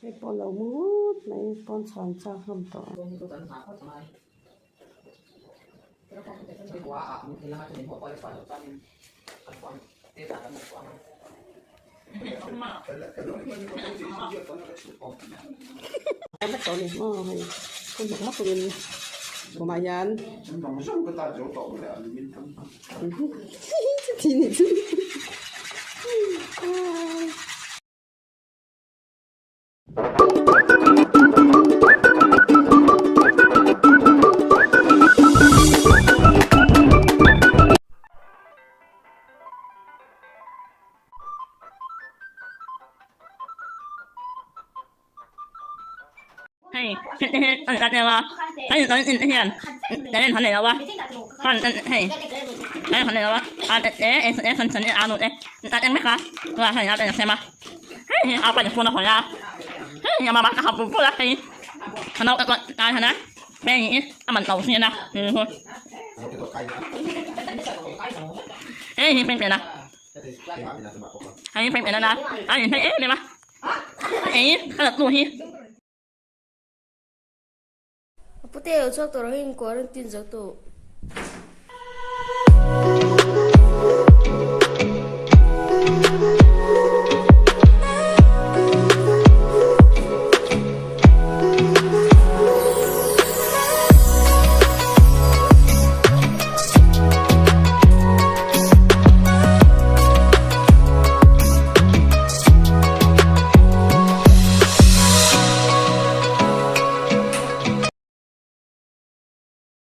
Hei pawh lo mu ngut mai pawn chhuan chak hlawm tawh. Hei hei hian hei Pute lo chhuak tawh rawh hei in quarantine zo tawh.